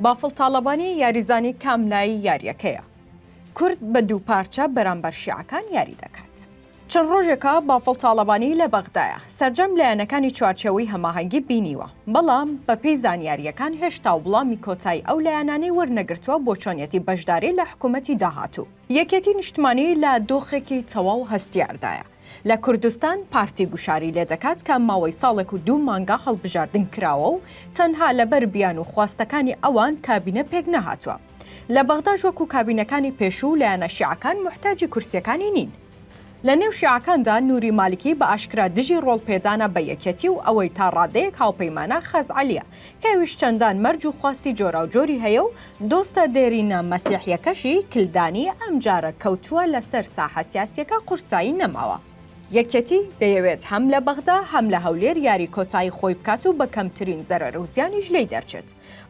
بافڵ تاڵەبانی یاریزانی کام لای یارییەکەیە؟ کورد بە دووپارچە بەرامبەر شیعەکان یاری دەکات. چەند ڕۆژێکە بافڵ تاڵەبانی لە بەغدایە، سەرجەم لایەنەکانی چوارچێوەی هەماهەنگی بینیوە، بەڵام بەپێی زانیارییەکان هێشتا وڵامی کۆتایی ئەو لایەنانەی وەرنەگرتووە بۆ چۆنیەتی بەشداری لە حکومەتی داهاتوو. یەکێتی نیشتمانی لە دۆخێکی تەواو هەستیاردایە. لە کوردستان پارتی گوشاری لێدەکات کە ماوەی ساڵێک و دوو مانگە هەڵبژاردن کراوە و تەنها لەبەر بیانوو خواستەکانی ئەوان کابینە پێکنەهاتووە. لە بەغداش وەکو کابینەکانی پێشوو لایەنە شیعەکان موحتاجی کورسیەکانی نین. لە نێو شیعەکاندا نوری مالکی بە ئاشکرا دژی ڕۆڵ پێدانە بە یەکێتی و ئەوەی تا ڕادەیەک هاوپەیمانە خەزعەلیە کە ئەویش چەندان مەرج و خواستی جۆراوجۆری هەیە و دۆستە دێرینە مەسیحیەکەشی کلدانی ئەمجارە کەوتووە لەسەر ساحە سیاسیەکە قورسایی نەماوە. یەکێتی دەیەوێت هەم لە بەغدا هەم لە هەولێر یاری کۆتایی خۆی بکات و بە کەمترین زەرەر و زیانیش لێی دەرچێت.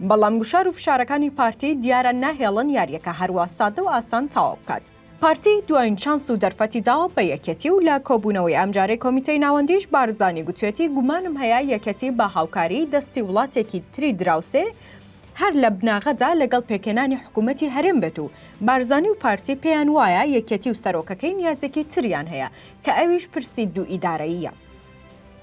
بەڵام گوشار و فشارەکانی پارتی دیارە ناهێڵن یاریەکە هەروا سادە و ئاسان تەواو بکات. پارتی دواین چانس و دەرفەتی داوە بە یەکێتی و لە کۆبوونەوەی ئەمجارەی کۆمیتەی ناوەندیش بارزانی گوتوێتی گومانم هەیە یەکێتی بە هاوکاریی دەستی وڵاتێکی تری دراوسێ هەر لە بناغەدا لەگەڵ پێکهێنانی حکوومەتی هەرێم بێت و بارزانی و پارتی پێیان وایە یەکێتی و سەرۆکەکەی نیازێکی تریان هەیە کە ئەویش پرسی دوو ئیدارەییە.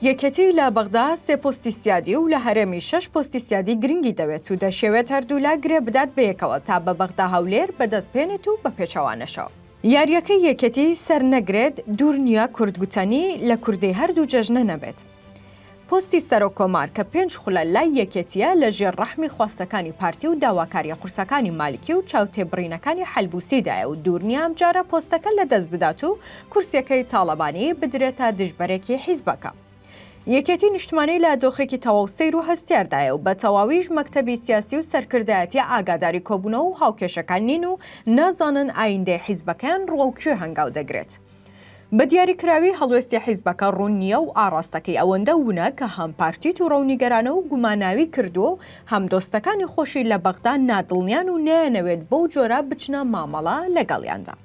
یەکێتی لە بەغدا سێ پۆستی سیادی و لە هەرێمیش شەش پۆستی سیادی گرنگی دەوێت و دەشیەوێت هەردوولا گرێ بدات بەیەکەوە تا بە بەغدا هەولێر بەدەست بهێنێت و بە پێچەوانەشەوە. یارییەکەی یەکێتی سەرنەگرێت دوور نییە کورد گوتەنی لە کوردەی هەردوو جەژنە نەبێت. پۆستی سەرۆک کۆمار کە پێنج خولە لای یەکێتییە لە ژێر ڕەحمی خواستەکانی پارتی و داواکارییە قورسەکانی مالکی و چاوتێبڕینەکانی حەلبوسیدایە و دوور نییە ئەمجارە پۆستەکە لە دەست بدات و کورسیەکەی تاڵەبانی بدرێتە دژبەرێکی حیزبەکە. یەکێتی نیشتمانی لە دۆخێکی تەواو سەیر و هەستیاردایە و بە تەواویش مەکتەبی سیاسی و سەرکردایەتی ئاگاداری کۆبوونەوە و هاوکێشەکان نین و نازانن ئایندەی حیزبەکەیان ڕووەو کوێ هەنگاو دەگرێت. بە دیاریکراوی هەڵوێستی حیزبەکە ڕوون نییە و ئاڕاستەکەی ئەوەندە ونە کە هەم پارتی توڕە و نیگەرانە و گوماناوی کردووە و هەم دۆستەکانی خۆشی لە بەغدا نادڵنیان و نایانەوێت بەو جۆرە بچنە مامەڵە لەگەڵیاندا.